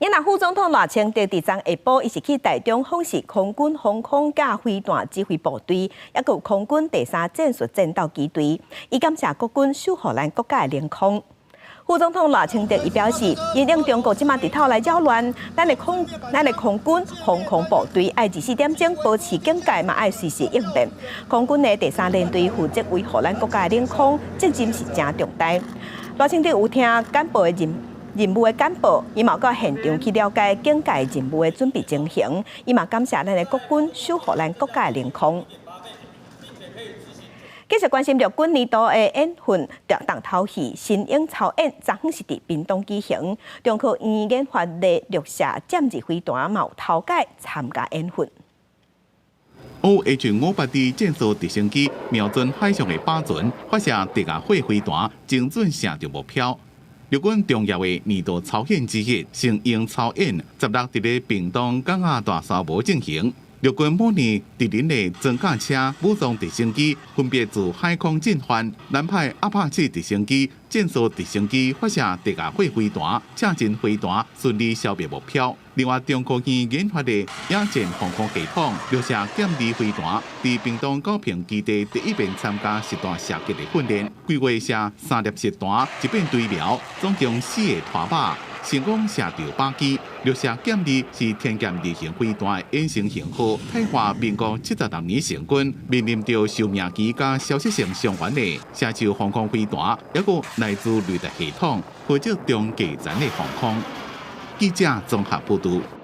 𪜶副總統賴清德佇昨下晡，伊是去台中訪視空軍防空佮飛彈指揮部隊，抑閣有空軍第三戰術戰鬥機隊，伊感謝國軍守護咱國家的領空。副總統賴清德伊表示，因應中國這馬佇透來擾亂，咱的空軍防空部隊愛24點鐘保持警戒，嘛愛隨時應變。空軍的第三聯隊負責維護咱國家的領空，責任是誠重大。賴清德有聽簡報的任務的簡報，伊嘛到現場去了解警戒任務的準備情形，伊嘛感謝咱的國軍守護咱國家的領空。繼續關心陸軍年度的演訓重頭戲神鷹操演，昨昏是佇屏東舉行。中科院研發的綠射劍二飛彈嘛有頭擺參加演訓。 OH-58D 戰術直升機瞄準海上的靶船，發射地下火飛彈，精準射著目標。陸軍重要的年度操演之一，神鷹操演，16佇咧屏東港仔大沙埔進行。陸軍模擬敵人的裝甲車、武裝直升機分別自海空進犯，南派阿帕契直升機、戰術直升機發射地下火飛彈、射擊飛彈，順利消滅目標。另外，中科院研發的野戰防空系統綠射劍二飛彈，佇屏東高屏基地第一遍參加實彈射擊的訓練，規劃射三粒實彈，一遍對瞄，總共四个拖靶，成功射著靶機。綠射劍二是天劍二型飛彈的衍生型號，泰華民國76年成軍，面臨著壽命期佮消失性傷員的射手防空飛彈，抑閣來自雷達系統，負責中繼層的防空。記者綜合報導。